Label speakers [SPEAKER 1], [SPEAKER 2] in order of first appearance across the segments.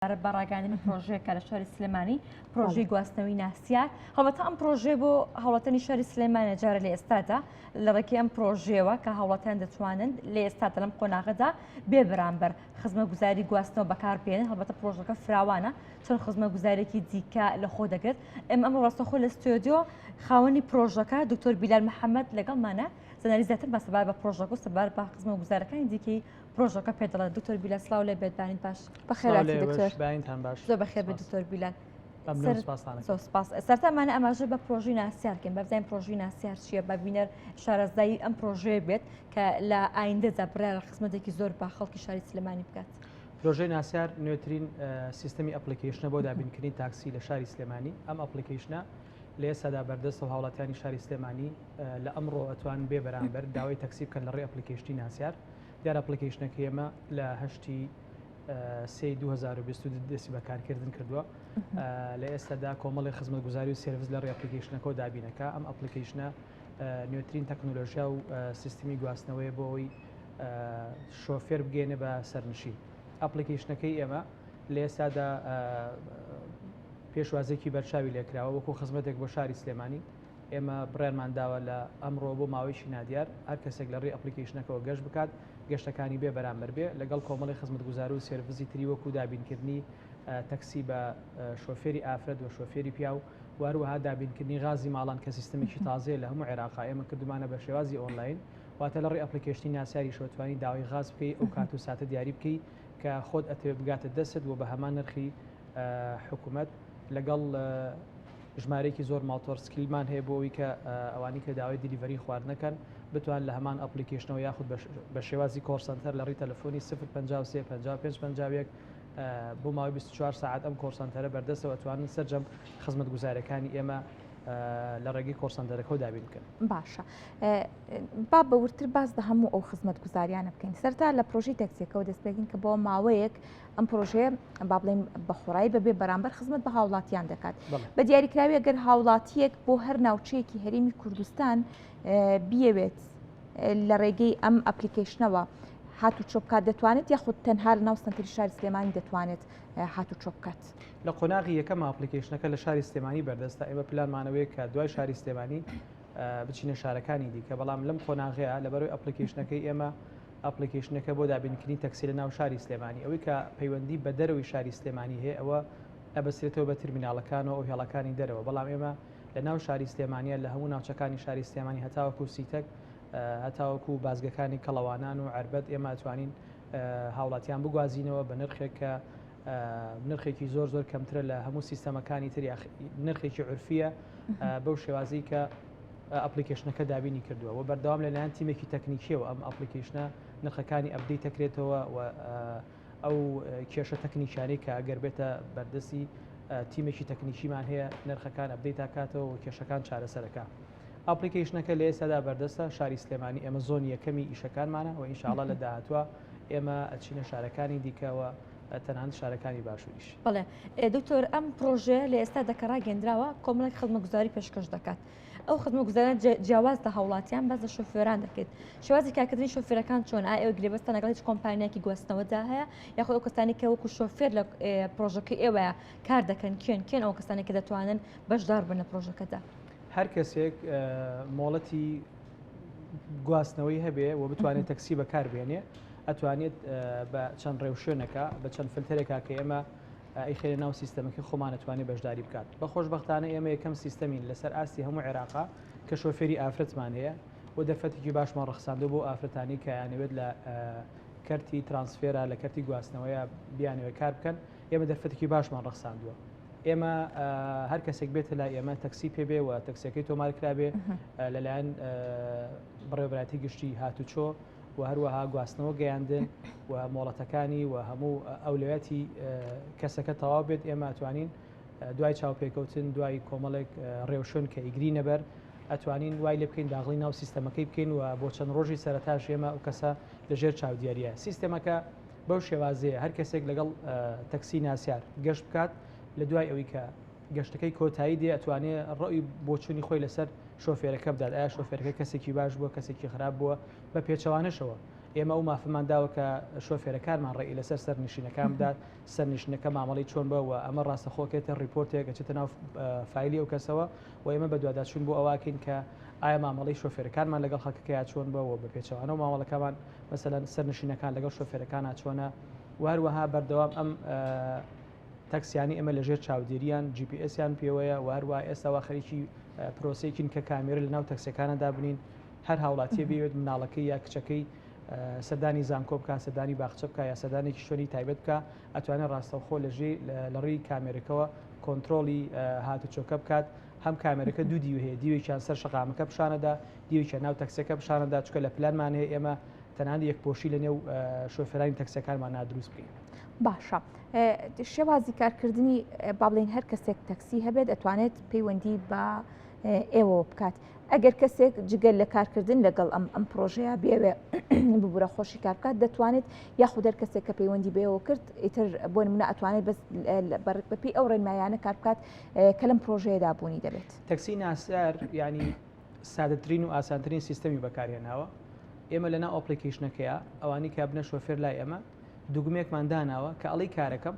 [SPEAKER 1] سەبارەت بە ڕاگەیاندنی پرۆژەیەکە لە شاری سلێمانی پرۆژەی گواستنەوەی ناسیار هەڵبەتە ئەم پرۆژەیە بۆ هاوڵاتیانی شاری سلێمانە جارە لە ئێستادا لە ڕێکی ئەم پرۆژەیەوە کە هاوڵاتیان دەتوانن لە ئێستادا لەم قۆناغەدا بێ بەرامبەر خزمەتگوزاری گواستنەوە بەکاربێنن هەڵبەتە پرۆژەکە فراوانە چەند خزمەتگوزارێکی دیکە لە خۆ دەگرێت ئێمە ئەمڕۆ ڕاستەخۆ لە ستۆدیۆ خاوەنی پرۆژەکە دکتۆر بیلال محەممەد لەگەڵمانە زانیاری زیاتر بە سەبارەت بە پرۆژەکە و سەبارەت بە خزمەتگوزارەکانی دیکەی پرۆژەکە پێ دەڵێت دکتۆر بیلال سڵاو لێ بێت بانیت باش.
[SPEAKER 2] بەخێرهاتی دکتۆر. باینتان
[SPEAKER 1] باش. زۆر بەخێر بێت دکتۆر بیلال. زۆر سپاس. سەرتا مانە ئاماژە بە پرۆژەی ناسیار کەین با بزانین پرۆژەی ناسیار چییە با بینەر شارەزایی ئەم پرۆژەیە بێت کە لە ئایندەدا بڕیارە خزمەتێکی زۆر بە خەڵکی شاری سلێمانی بکات.
[SPEAKER 2] پرۆژەی ناسیار نوێترین سیستەمی application ە بۆ دابینکردنی تاکسی لە شاری سلێمانی ئەم application ە لە ئێستادا بەردەستە و هاوڵاتیانی شاری سلێمانی لە ئەمڕۆ ئەتوان بێ بەرامبەر داوای تەکسی بکەن لە ڕێی application ی ناسیار دیارە application ەکەی ئێمە لە هەشتی سێی 2022 دەستی بە کارکردن کردووە لە ئێستادا کۆمەڵی خزمەتگوزاری و service لە ڕێی application ەکەوە دابینەکە ئەم application ە نوێترین تەکنۆلۆژیا و سیستمی گواستنەوەی بۆ ئەوەی شۆفێر بگەێنێ بە سەرنشین application ەکەی ئێمە لە ئێستادا پێشوازێکی بەرچاوی لێکراوە وەکو خزمەتێک بۆ شاری سلێمانی ئێمە بڕیارمان داوە لە ئەمڕۆ بۆ ماوەیەکی نادیار هەر کەسێک لە ڕێی application ەکەوە گەشت بکات گەشتەکانی بێ بەرامبەر بێ لەگەڵ کۆمەڵی خزمەتگوزاری و service ی تری وەکو دابینکردنی تەکسی بە شۆفێری ئافرەت و شۆفێری پیاو و هەروەها دابینکردنی غازی ماڵان کە سیستمێکی تازەیە لە هەموو عێراقا ئێمە کردومانە بە شێوازی ئۆنلاین واتە لە ڕێی application ی ناسیاریشەوە توانی داوای غاز بکەی ئەو کات و ساتە دیاری بکەی کە خۆت ئەتەوێ بگاتە دەستت و بە هەمان نرخی حکومەت لەگەڵ ژمارەیەکی زۆر ماتۆڕسکیلمان هەیە بۆ ئەوەی کە ئەوانی کە داوای delivery خواردنەکەن بتوان لە هەمان application ەوە یاخود بە شێوازی call center لە ڕێی تەلەفۆنی 053 55 51 بۆ ماوەی 24 ساعت ئەم call center ە بەردەستەوە ئەتوانن سەرجەم خزمەتگوزارەکانی ئێمە لە ڕێگەی call center ەکەوە دابین بکەن.
[SPEAKER 3] باشە با بە وردتر باس لە هەموو ئەو خزمەتگوزاریانە بکەین سەرتا لە پرۆژەی تەکسیەکەوە دەست پێکین کە بۆ ماوەیەک ئەم پرۆژەیە با بڵێین بە خۆڕایی بەبێ بەرامبەر خزمەت بە هاوڵاتیان دەکات بە دیاریکراوی ئەگەر هاوڵاتیەک بۆ هەر ناوچەیەکی هەرێمی کوردستان بیەوێت لە ڕێگەی ئەم application ەوە هاتوچۆ بکات دەتوانێت یاخود تەنها لە ناو سنتەری شاری سلێمانی دەتوانێت هاتوچۆ بکات.
[SPEAKER 2] لە قۆناغی یەکەم application ەکە لە شاری سلێمانی بەردەستە ئێمە پلانمانەوەیە کە دوای شاری سلێمانی بچینە شارەکانی دیکە بەڵام لەم قۆناغەیە لەبەرەوەی application ەکەی ئێمە application ەکە بۆ دابینکردنی تەکسی لە ناو شاری سلێمانی، ئەوەی کە پەیوەندی بە دەرەوەی شاری سلێمانی هەیە ئەوە ئەبەسترێتەوە بە ترمیناڵەکانەوە ئەو هێڵەکانی دەرەوە، بەڵام ئێمە لە ناو شاری سلێمانیە لە هەموو ناوچەکانی شاری سلێمانی هەتاوەکو سیتەک هەتاوەکو بازگەکانی کەڵەوانان و عەربەت ئێمە ئەتوانین هاوڵاتیان بگوازینەوە بە نرخێک کە نرخێکی زۆر زۆر کەمترە لە هەموو سیستەمەکانی تر نرخێکی عرفیە بەو شێوازی کە application ەکە دابینی کردووە و بەردەوام لەلایەن تیمێکی تەکنیکیەوە ئەم application ە نرخەکانی update دەکرێتەوە و ئەو کێشە تەکنیکیانەی کە ئەگەر بێتە بەردەستی تیمێکی تەکنیکیمان هەیە نرخەکان update دەکاتەوە و کێشەکان چارەسەرەکە. application ەکە لە ئێستادا بەردەستە شاری سلێمانی ئێمە zone ی یەکەمی ئیشەکانمانە و ئینشاءاللە لە داهاتوە ئێمە ئەچینە شارەکانی دیکەوە تەنانەت شارەکانی باشووریش.
[SPEAKER 1] بەڵێ دکتۆر ئەم پرۆژەیە لە ئێستادا کە ڕاگەندراوە کۆمەڵێک خزمەتگوزاری پێشکەش دەکات ئەو خزمەتگوزاریانە جیاواز لە هاوڵاتیان باس لە شۆفێران دەکرێت شێوازی کارکردنی شۆفێرەکان چۆن ئایا ئێوە گرێبەستان لەگەڵ هیچ کۆمپانیایەکی گواستنەوەدا هەیە یاخود ئەو کەسانی کە وەکو شۆفێر لە پرۆژەکەی ئێوەیە کار دەکەن کێن کێن ئەو کەسانی کە دەتوانن بەشدار بن لە پرۆژەکەدا؟
[SPEAKER 2] هەر کەسێک مۆڵەتی گواستنەوەی هەبێ و بتوانێت تەکسی بەکار بێنێ ئەتوانێت بە چەند ڕێوشوێنەکە بە چەند فلتەرێکا کە ئێمە ئەیخەینە ناو سیستەمەکەی خۆمان ئەتوانێت بەشداری بکات. بە خۆشبەختانە ئێمە یەکەم سیستەمین لەسەر ئاستی هەموو عێراقا کە شۆفێری ئافرەتمان هەیە و دەرفەتێکی باشمان ڕەخساندووە بۆ ئافرەتانی کە ئەیانەوێت لە کەرتی ترانسفێرا لە کەرتی گواستنەوەیە بیانەوێت کار بکەن ئێمە دەرفەتێکی باشمان ڕەخساندووە. ئێمە هەر کەسێک بێتە لای ئێمە تەکسی پێ بێ و تەکسیەکەی تۆمار کرابێ لەلایەن بەڕێوەبەرایەتی گشتی هاتوچۆ و هەروەها گواستنەوە گەیاندن و مۆڵەتەکانی و هەموو ئەولەویاتی کەسەکە تەواو بێت ئێمە ئەتوانین دوای چاوپێکەوتن دوای کۆمەڵێک ڕێوشوێن کە ئیگرینە بەر ئەتوانین وای لێ بکەین داغڵی ناو سیستەمەکەی بکەین و بۆ چەند ڕۆژی سەرەتاش ئێمە ئەو کەسە لەژێر چاودێریە سیستەمەکە بەو شێوازەیە هەر کەسێک لەگەڵ تەکسی ناسیار گەشت بکات لە دوای ئەوەی کە گەشتەکەی کۆتایی دێ ئەتوانێ ڕەئی بۆچوونی خۆی لەسەر شۆفێرەکە بدات ئایا شۆفێرەکە کەسێکی باش بووە کەسێکی خراپ بووە بە پێچەوانەشەوە. ئێمە ئەو مافەمان داوە کە شۆفێرەکانمان ڕێی لەسەر سەرنشینەکان بدات، سەرنشینەکە مامەڵەی چۆن بووە و ئەمە ڕاستەخۆ ئەکرێتە report ێک ئەچێتە ناو فایلی ئەو کەسەوە و ئێمە بەدواداچوون بۆ ئەوە ئەکەین کە ئایا مامەڵەی شۆفێرەکانمان لەگەڵ خەڵکەکەیا چۆن بووە و بە پێچەوانەوە مامەڵەکەمان مەسەلەن سەرنشینەکان لەگەڵ شۆفێرەکانا چۆنە و هەروەها بەردەوام ئەم تەکسیانی ئێمە لەژێر چاودێریان GPS یان پێوەیە و هەروە ئێستا وا خەریکی پرۆسەیەکین کە کامێرە لەناو تەکسیەکانە دابنین هەر هاوڵاتیە بێت مناڵەکەی یا کچەکەی سەردانی زانکۆ بکە سەردانی باخچە بکە یا سەردانێکی شوێنی تایبەت بکە ئەتوانێت ڕاستەوخۆ لەژێ لە ڕێی کامێرەکەوە کۆنتترۆلی هاتوچۆکە بکات هەم کامێرەکە دوو دیو هەیە دیوێکیان سەر شەقامەکە پیشانەدا دیوێکیان ناو تەکسەکە پیشانەدا چکە لە پلانمان هەیە ئێمە تەنانەت یەکپۆشی لە نێو شۆفێرانی تەکسیەکانمان نادروست بکەین.
[SPEAKER 3] باشە شێوازی کارکردنی با بڵێین هەر کەسێک تەکسی هەبێت ئەتوانێت پەیوەندی بە ئێوەوە بکات ئەگەر کەسێک جگەل لە کارکردن لەگەڵ ئەم ئەم پرۆژەیە بێوێ ببوورە خۆشی کار بکات دەتوانێت یاخود هەر کەسێک کە پەیوەندی بەوە کرد ئیتر بۆ نمونە ئەتوانێت بەس بەپێی ئەو ڕێنمایانە کار بکات کە لەم پرۆژەیەدا بوونی دەبێت.
[SPEAKER 2] تەکسی ناسیار یعنی سادەترین و ئاسانترین سیستەمی بەکارهێناوە، ئێمە لەناو application ەکەیا ئەوانەی کە ئەبنە شۆفێر لای ئێمە دوگمەیەکمان داناوە کە ئەڵێی کارەکەم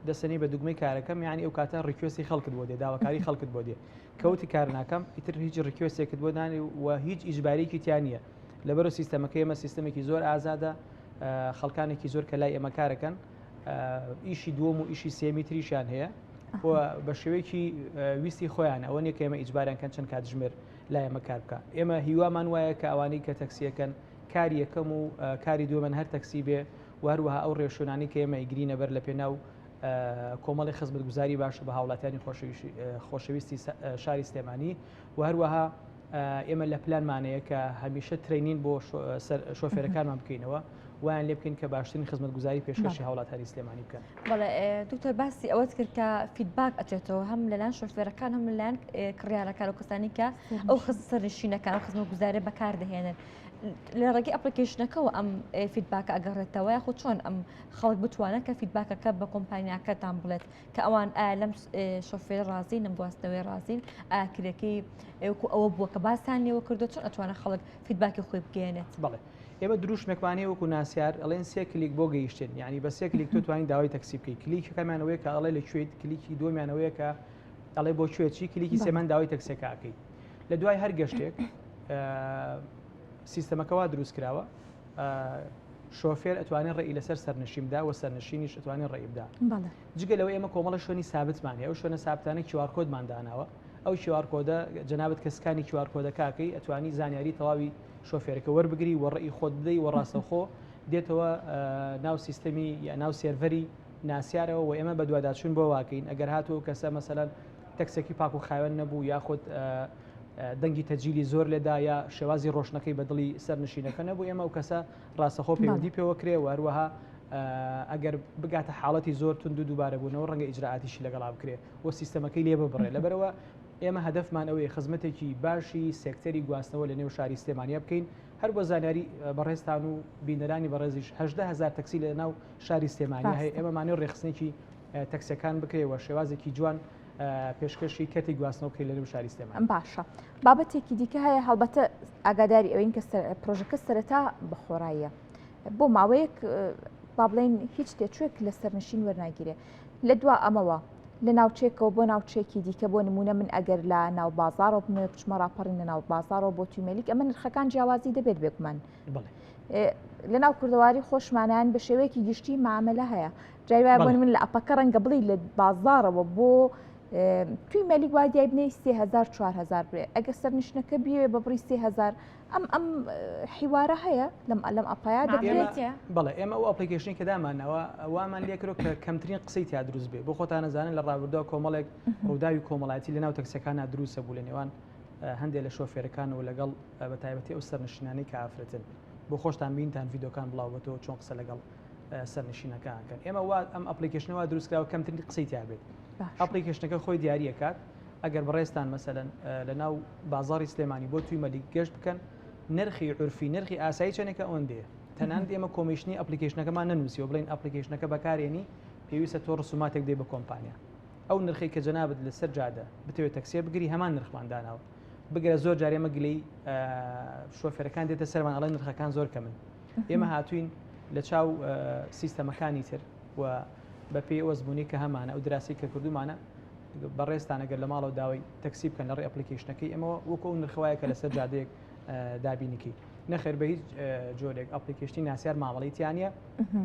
[SPEAKER 2] دەسەنی بە دوگمەی کارەکەم یعنی ئەو کاتە request ی خەڵکت بۆ دێ داواکاری خەڵکت بۆ دێ کەوتی کار ناکەم ئیتر هیچ request ێکت بۆ دانێ و هیچ ئیجبارێکی تیا نییە لەبەرو سیستەمەکە ئێمە سیستەمێکی زۆر ئازادە خەڵکانێکی زۆر کە لای ئێمە کارەکەن ئیشی دووەم و ئیشی سێمی تریشیان هەیە بە شێوەیەکی ویستی خۆیان ئەوە نیە کە ئێمە ئیجباریان کەن چەند کاتژمێر لای ئێمە کار بکە ئێمە هیوامان وایە کە ئەوانەی کە تەکسیەکەن کاری یەکەم و کاری دووەمن هەر تەکسی بێ و هەروەها ئەو ڕێوشوێنانی کە ئێمە ئیگرینە بەر لە پێناو کۆمەڵی خزمەتگوزاری باشە بە هاوڵاتیانی خۆشەویستی شاری سلێمانی و هەروەها ئێمە لە پلانمانەیە کە هەمیشە training بۆ شۆفێرەکانمان بکەینەوە وایان لێ بکەین کە باشترین خزمەتگوزاری پێشکەشی هاوڵاتیانی سلێمانی بکەن.
[SPEAKER 1] بەڵێ دکتۆر باسی ئەوەت کرد کە feedback ئەچێتەوە هەم لەلایەن شۆفێرەکان هەم لەلایەن کڕیارەکان و کەسانی کە ئەو خز سەرنشینەکان و خزمەتگوزاری بەکاردەهێنن لە ڕێگەی application ەکەوە ئەم feedback ە ئەگەڕێتەوە یاخود چۆن ئەم خەڵک بتوانن کە feedback ەکە بە کۆمپانیاکەتان بڵێت کە ئەوان ئایا لەم شۆفێر ڕازین لەم گواستنەوەی ڕازین ئایا کرێکەی وەکو ئەوە بووە کە باسان لێوە کردو چۆن ئەتوانە خەڵک feedback ی خۆی بگەێنێت
[SPEAKER 2] بەڵێ ئێمە دروشمێکمان هەیە وەکو ناسیار ئەڵێن سێ کلیک بۆ گەیشتن یعنی بە سێ کلیک تۆ توانی داوای تەکسی بکەیت کلیکەکەمیان ئەوەیە کە ئەڵێ لە کوێیت کلیکی دووەمیان ئەوەیە کە ئەڵێ بۆ کوێ چی کلیکی سێمان داوای تەکسیەکە ئەکەیت لە دوای هەر گەشتێک سیستەمەکە وا دروست کراوە شۆفێر ئەتوانێت ڕێی لەسەر سەرنشین بدا و سەرنشینیش ئەتوانێت ڕێی بدا جگە لەوە ئێمە کۆمەڵە شوێنی سابتمان هەیە ئەو شوێنە سابتانە QR code مان داناوە ئەو QR code ە جەنابت کە scan ی QR code ەکەکەی ئەتوانی زانیاری تەواوی شۆفێرەکە وەربگری و ڕێی خۆت بدەی و ڕاستەوخۆ دێتەوە ناو سیستەمی یا ناو سێرڤەری ناسیارەوە و ئێمە بەدواداچوون بۆ واکەین ئەگەر هاتوو کەسە مەسەلەن تەکسێکی پاک و خاوێن نەبوو یاخود دەنگی تەجیلی زۆر لێدا یا شێوازی ڕۆشنەکەی بە دڵی سەرنشینەکە نەبوو ئێمە و کەسە ڕاستەخۆ پەیوەندی پێوە کرێ و هەروەها ئەگەر بگاتە حاڵەتی زۆر تند و دووبارەبوونەوە ڕەنگە ئیجرائاتیشی لەگەڵا بکرێ و سیستەمەکەی لێ ببڕێ لەبەرەوە ئێمە هەدەفمان ئەوەیە خزمەتێکی باشی سێکتەری گواستنەوە لە نێو شاری سلێمانیا بکەین، هەر بۆ زانیاری بەڕێزتان و بینەرانی بەڕێزیش 18 هەزار تەکسی لە ناو شاری سلێمانیا هەیە، ئێمە مانەوێ ڕێکخستنێکی تەکسیەکان بکرێ و شێوازێکی جوان پێشکەشی کەرتی گواستنەوە بکرێت لە نێو شاری سلێمانی.
[SPEAKER 3] باشە بابەتێکی دیکە هەیە هەڵبەتە ئاگاداری ئەوین کە پرۆژەکە سەرەتا بە خۆڕاییە بۆ ماوەیەک با بڵێین هیچ تێچووێک لە سەرنشین وەرناگیرێ لە دوا ئەمەوە لە ناوچەیەکەوە بۆ ناوچەیەکی دیکە بۆ نموونە من ئەگەر لە ناو بازاڕەوە بمەوێ بچمە ڕاپەڕین لە ناو بازاڕەوە بۆ تویمەلیک ئەمە نرخەکان جیاوازی دەبێت بێگومان لە ناو کوردەواری خۆشمانیان بە شێوەیەکی گشتی معاملە هەیە جای وایە بۆ من لە ئەپەکە ڕەنگە بڵی لە بازاڕەوە بۆ توی مەلیک وای دیای بنەی 3000 4000 بێ ئەگەر سەرنشینەکە بیەوێ بە بڕی 3000 ئەم ئەم حیوارە هەیە لەم لەم ئەپایا دەکرێت؟
[SPEAKER 2] بەڵێ ئێمە ئەو application ی کە دامانەوە وامان لێکرۆ کە کەمترین قسەی تیا دروست بێ بۆ خۆتان نەزانن لە ڕابردووە کۆمەڵێک ڕووداوی کۆمەڵایەتی لە ناو تەکسیەکانە دروستە بوو لە نێوان هەندێک لە شۆفێرەکان و لەگەڵ بە تایبەتی ئەو سەرنشینانەی کە ئافرەتن بۆ خۆشتان بینتان ڤیدۆکان بڵاوبێتەوە چۆن قسە لەگەڵ سەرنشینەکان کەن ئێمە وا ئەم application ەوە دروستکراوە کەمترین قسەی تیا بێت application ەکە خۆی دیاریەکات ئەگەر بەڕێزتان مەسەلەن لە ناو بازاڕی سلێمانی بۆ توی مەلیک گەشت بکەن نرخی عورفی نرخی ئاسایی چەندێکە ئەوەندەیە تەنانەت ئێمە commission ی application ەکەمان نەنووسیوە بڵێن application ەکە بەکارێنی پێویستە تۆ ڕسوماتێک دەی بە کۆمپانیا ئەو نرخی کە جەنابت لەسەر جادە بتەوێت تەکسیە بگری هەمان نرخمان داناوە بگرە زۆر جارێمە گلەی شۆفێرەکان دێتە سەرمان ئەڵێن نرخەکان زۆر کەمن. ئێمە هاتوین لە چاو سیستەمەکانی تر و بە پێی ئەو ئەزموونەی کە هەمانە ئەو دراسی کە کردومانە بەڕێزتان ئەگەر لە ماڵەوە داوای تەکسی بکەن لە ڕێ application ەکەی ئێمەوە وەکو ئەو نرخەوایە کە لەسەر جادەیەک دابینیکەی نەخێر بە هیچ جۆرێک application ی ناسیار مامەڵەی تیا نییە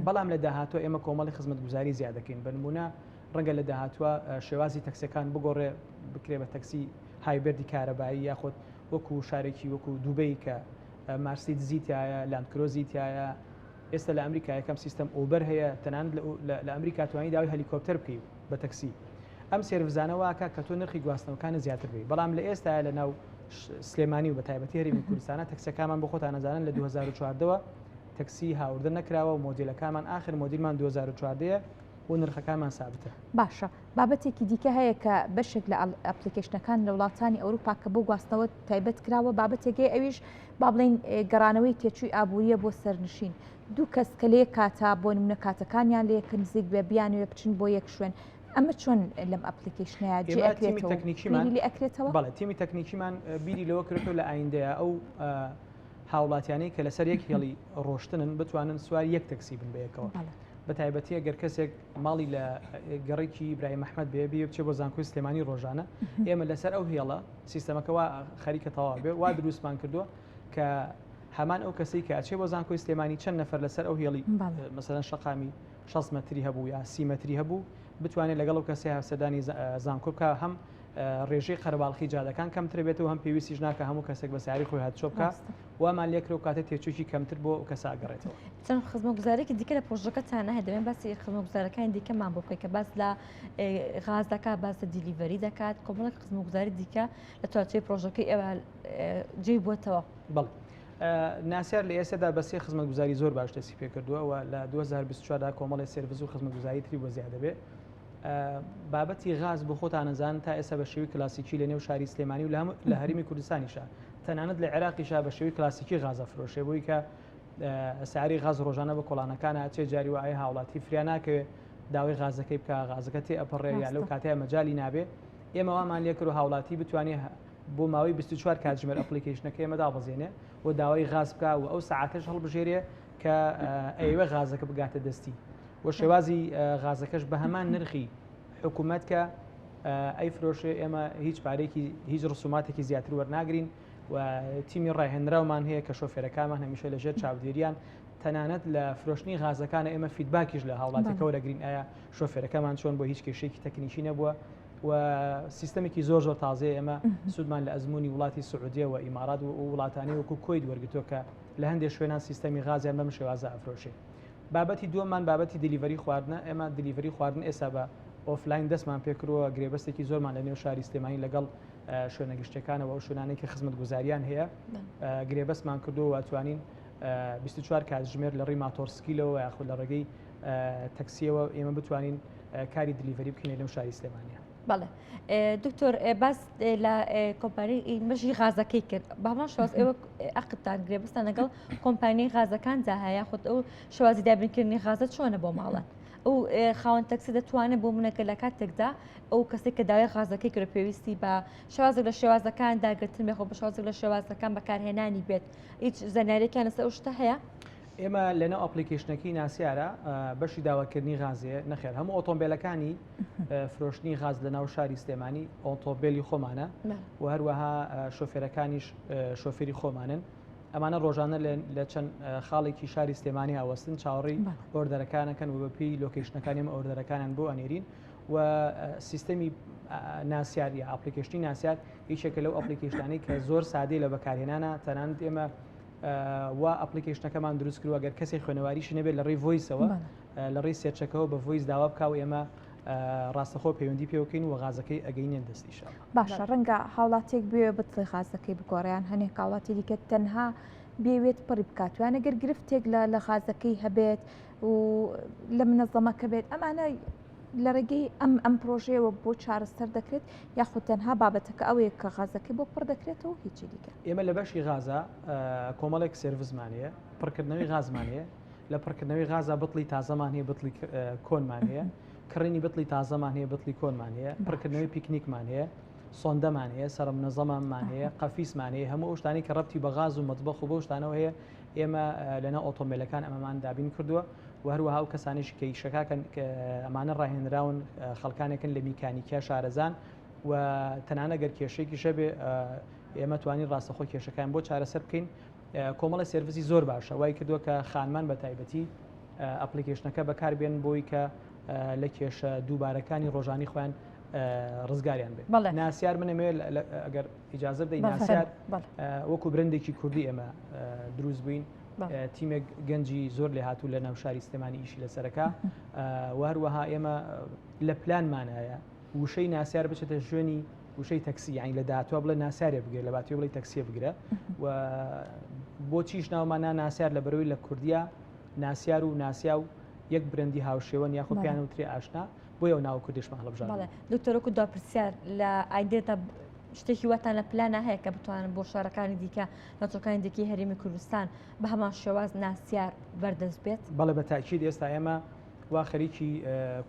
[SPEAKER 2] بەڵام لە داهاتوە ئێمە کۆمەڵی خزمەتگوزاری زیاد دەکەین بە نمونە ڕەنگە لە داهاتوە شێوازی تەکسیەکان بگۆڕێ بکرێ بە تەکسی hybrid ی کارەبایی یاخود وەکو شارێکی وەکو دوبەی کە مارسیدزی تایە لاندکرۆزی تایە ئێستا لە ئەمریکا یەکەم سیستەم ئوبەر هەیە تەنانەت لە ئەمریکا توانی داوای هەلیکۆپتەر بکەی بە تەکسی ئەم service انە واکە کە تۆ نرخی گواستنەوەکانە زیاتر بی بەڵام لە ئێستا لە ناو سلێمانی و بە تایبەتی هەرێمی کوردستانە تەکسەکانمان بۆ خۆتان نەزانن لە 2014ەوە تەکسی هاوردە نەکراوە و مۆدیلەکانمان ئاخر مۆدیلمان 2014 و نرخەکانمان سابتە.
[SPEAKER 3] باشە بابەتێکی دیکە هەیە کە بەشێک لە application ەکان لە وڵاتانی ئەوروپا کە بۆ گواستنەوە تایبەت کراوە بابەتێک هەیە ئەویش با بڵێین گەڕانەوەی تێچووی ئابووریە بۆ سەرنشین دوو کەس کە لە یەک کاتا بۆ نمونە کاتەکانیان لە یەک نزیک بێ بیانەوێ بچن بۆ یەک شوێن ئەمە چۆن لەم application ەیە جێ
[SPEAKER 2] ئێمە تیمی
[SPEAKER 3] ئەکرێتەوە
[SPEAKER 2] تەکنیکیمان
[SPEAKER 3] بیری لێ ئەکرێتەوە؟
[SPEAKER 2] بەڵێ تیمی تەکنیکیمان بیری لەوە کرێتەوە لە ئایندەیە ئەو هاوڵاتیانەی کە لەسەر یەک هێڵی ڕۆشتنن بتوانن سواری یەک تەکسی بن بەیەکەوە بە تایبەتی ئەگەر کەسێک ماڵی لە گەڕێکی ئیبراهیم ئەحمەد بێ بێ بچێ بۆ زانکۆی سلێمانی ڕۆژانە ئێمە لەسەر ئەو هێڵە سیستەمەکە وا خەریکە تەواو بێ وا دروستمان کردووە کە هەمان ئەو کەسی کە ئەچێ بۆ زانکۆی سلێمانی چەند نەفەر لەسەر ئەو هێڵی مەسەلەن شەقامی 6 مەتری هەبوو یا 30 مەتری هەبوو بتوانێت لەگەڵ ئەو کەسی هاوسەردانی زانکۆ بکە هەم ڕێژەی قەرەباڵخی جادەکان کەمتر بێتەوە هەم پێویستیش ناکە هەموو کەسێک بە ساری خۆی هاتچۆ بکە وامان لێکرێ و کاتە تێچووکی کەمتر بۆ ئەو کەسە ئەگەڕێتەوە.
[SPEAKER 1] چەند خزمەتگوزاریەکی دیکە لە پرۆژەکەتانە هەیە دەبێن باسی خزمەتگوزارەکانی دیکەمان بۆ بکەیت کە باس لە غاز دەکات باس لە delivery دەکات کۆمەڵێک خزمەتگوزاری دیکە لە چوارچێوەی پرۆژەکەی ئێوە جێی بووەتەوە.
[SPEAKER 2] بەڵێ ناسیار لە ئێستادا بە سێ خزمەتگوزاری زۆر باش دەستی پێکردووە و لە 2024 دا کۆمەڵی service و خزمەتگوزاری تری بۆ زیاد دەبێت. بابەتی غاز بۆ خۆتان ئەزانن تا ئێستا بە شێوەی کلاسیکی لە نێو شاری سلێمانی و لە هەرێمی کوردستانیشە تەنانەت لە عێراقیشا بە شێوەی کلاسیکی غازە فرۆشێ بۆی کە ساری غاز ڕۆژانە بە کۆڵانەکان ئەچێ جاری وایە هاوڵاتی فریا ناکەوێ داوای غازەکەی بکە غازەکە تێ ئەپەڕێ یا لەو کاتەیە مەجای نابێ ئێمە وامان لێکرد و هاوڵاتی بتوانێت بۆ ماوەی 24 کاتژمێر application ەکە ئێمە دابەزێنێ و داوای غاز بکە و ئەو سەعاتەش هەڵبژێرێ کە ئەیەوێ غازەکە بگاتە دەستی و شێوازی غازەکەش بە هەمان نرخی حکوومەت کە ئەیفرۆشێ ئێمە هیچ پارێکی هیچ ڕسوماتێکی زیاتر وەرناگرین و تیمی ڕاهێنراومان هەیە کە شۆفێرەکانمان هەمیشە لەژێر چاودێریان تەنانەت لە فرۆشتنی غازەکانە ئێمە feedback یش لە هاوڵاتیەکە وەرەگرین ئایا شۆفێرەکەمان چۆن بۆ هیچ کێشێکی تەکنیکی نەبووە و سیستەمێکی زۆر زۆر تازەیە ئێمە سوودمان لە ئەزمموی وڵاتی سعودیە و ئیمارات و وڵاتانی وەکو کوەیت وەرگتووە کە لە هەندێک شوێنان سیستەمی غازیان بەم شێوازە ئەفرۆشێ بابەتی دووەممان بابەتی delivery خواردنە، ئێمە delivery خواردن ئێستا بە ئۆفلاین دەستمان پێکردووە، گرێبەستێکی زۆرمان لە نێو شاری سلێمانی لەگەڵ شوێنە گشتیەکانەوە ئەو شوێنانەی کە خزمەتگوزاریان هەیە گرێبەستمان کردووە و توانین 24 کاتژمێر لە ڕێی ماتۆرسکیلەوە یاخود لە ڕێگەی تەکسیەوە ئێمە بتوانین کاری delivery بکەین لەو شاری سلێمانە.
[SPEAKER 1] بەڵێ دکتۆر باس لە کۆمپانی مەژی غازەکەی کرد بامان شواز ئێوە ئەقتان گرێبەستان لەگەڵ کۆمپانیای غازەکاندا هەیە خود ئەو شێوازی دابینکردنی غازە چۆنە بۆ ماڵان ئەو خاوەن تەکسی دەتوانێت بۆ منەکە لە کاتێکدا ئەو کەسێک کە داوای غازەکەی کرد پێویستی بە شێوازێک لە شێوازەکان داگرتن بێ خۆ بە شێوازێک لە شێوازەکان بەکارهێنانی بێت هیچ زانیاریەکان لەسەر ئەو شتە هەیە؟
[SPEAKER 2] ئێمە لەناو application ەکەی ناسیارە بەشی داواکردنی غازەیە نەخێر هەموو ئۆتۆمبیلەکانی فرۆشتنی غاز لە ناو شاری سلێمانی ئۆتۆمبیلی خۆمانە و هەروەها شۆفێرەکانیش شۆفێری خۆمانن ئەمانە ڕۆژانە لە چەند خاڵێکی شاری سلێمانی ئاوەستن چاوەڕێی order ەکانەکەن و بەپی location ەکانی ئەمە order ەکانیان بۆ ئەنێرین و سیستەمی ناسیار یا application ی ناسیار یەکێکە لەو application انەی کە زۆر سادەی لە بەکارهێنانە تەنانەت ئێمە وا application ەکەمان دروست کردووە گەر کەسێک خوێنەواریشی نەبێت لە ڕێی voice ەوە لە ڕێی search ەکەوە بە voice داوا بکا و ئێمە ڕاستەخۆ پەیوەندی پێوەکەین و غازەکەی ئەگەینێن دەستیشە.
[SPEAKER 3] باشە ڕەنگە هاوڵاتیەک بوێ بتڵی غازەکەی بگۆڕێ یان هەنێک هاوڵاتی دیکە تەنها بێوێت پڕی بکات یان ئەگەر گرفتێک لە لە غازەکەی هەبێت و لە منەزەمەکە بێت ئەمانە لە ڕێگەی ئەم ئەم پرۆژەیەوە بۆ چارەسەر دەکرێت یاخود تەنها بابەتەکە ئەوەیە کە غازەکەی بۆ پڕ دەکرێتەوە هیچی دیکە.
[SPEAKER 2] ئێمە لە بەشی غازا کۆمەڵێک service مان هەیە پڕکردنەوەی غازمان هەیە لە پڕکردنەوەی غازا بتڵی تازەمان هەیە بتڵی کۆنمان هەیە کڕینی بتڵی تازەمان هەیە بتڵی کۆنمان هەیە پڕکردنەوەی پیکنیکمان هەیە سۆندەمان هەیە سەرمنەزەمانمان هەیە قەفیسمان هەیە هەموو ئەو شتانەی کە ڕەبتی بە غاز و مەتبەخ و بەو شتانەوە هەیە. ئێمە لەناو ئۆتۆمبیلەکان ئەمەمان دابین کردووە و هەروەها ئەو کەسانیش کە ئیشەکەکەن ئەمانە ڕاهێنراون خەڵکانێکن لە میکانیکیا شارەزان و تەنانە گەر کێشەیەکیش هەبێ ئێمە توانین ڕاستەخۆ کێشەکان بۆ چارەسەر بکەین کۆمەڵە service ی زۆر باشە وای کردووە کە خانمان بە تایبەتی application ەکە بەکاربێن بۆی کە لە کێشە دووبارەکانی ڕۆژانی خۆیان ڕزگاریان بێت ناسیار منەمێ ئەگەر ئیجازە بدەی ناسیار وەکو برندێکی کوردی ئێمە دروست بووین تیمێک گەنجی زۆر لێ هاتوو لە ناو شاری سلێمانی ئیشی لەسەرەکە و هەروەها ئێمە لە پلانمانایە وشەی ناسیار بچێتە شوێنی وشەی تەکسی یانی لە داهاتوە بڵێ ناسیارێ بگرە لە باتی بڵێ تەکسیە بگرە و بۆچیش ناوماننا ناسیار لە بەرەوەی لە کوردیا ناسیار و ناسیا و یەک برندی هاوشێوەن یاخۆ پیان وترێ ئاشنا بۆیە و ناو کوردیشمان هەڵبژارد
[SPEAKER 1] دکتۆرەکو دو پرسیار لە ئایندێتا شتێکی واتان لە پلانە هەیە کە بتوانن بۆ شارەکانی دیکە ناوچەکانی دیکەی هەرێمی کوردستان بە هەمان شێواز ناسیار بەردەست بێت؟
[SPEAKER 2] بەڵێ بە تاکید ئێستا ئێمە وا خەریکی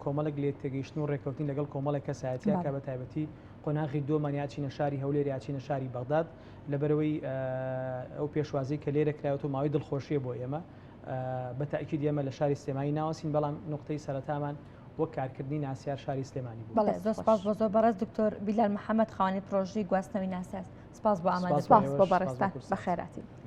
[SPEAKER 2] کۆمەڵێک لێکتێگەیشتن و ڕێککەوتین لەگەڵ کۆمەڵێک کەسایەتیە کە بە تایبەتی قۆناغی دووەمان یا چینە شاری هەولێر یا چینە شاری بەغداد لەبەرەوەی ئەو پێشوازی کە لێرە کراوەتەوە ماوەی دڵخۆشیە بۆ ئێمە بە تاکید ئێمە لە شاری سلێمانی ناوەسین بەڵام نقطەی سەرەتامان وەک کارکردنی ناسیار شاری سلێمانی
[SPEAKER 1] بوو. بەڵێ زۆر سپاس بۆ زۆر بەڕێز دکتۆر بیلال محەممەد خاوەنی پرۆژەی گواستنەوەی ناسیار سپاس بۆ ئامادە
[SPEAKER 3] سپاس بۆ بەڕێزتان بەخێراتی.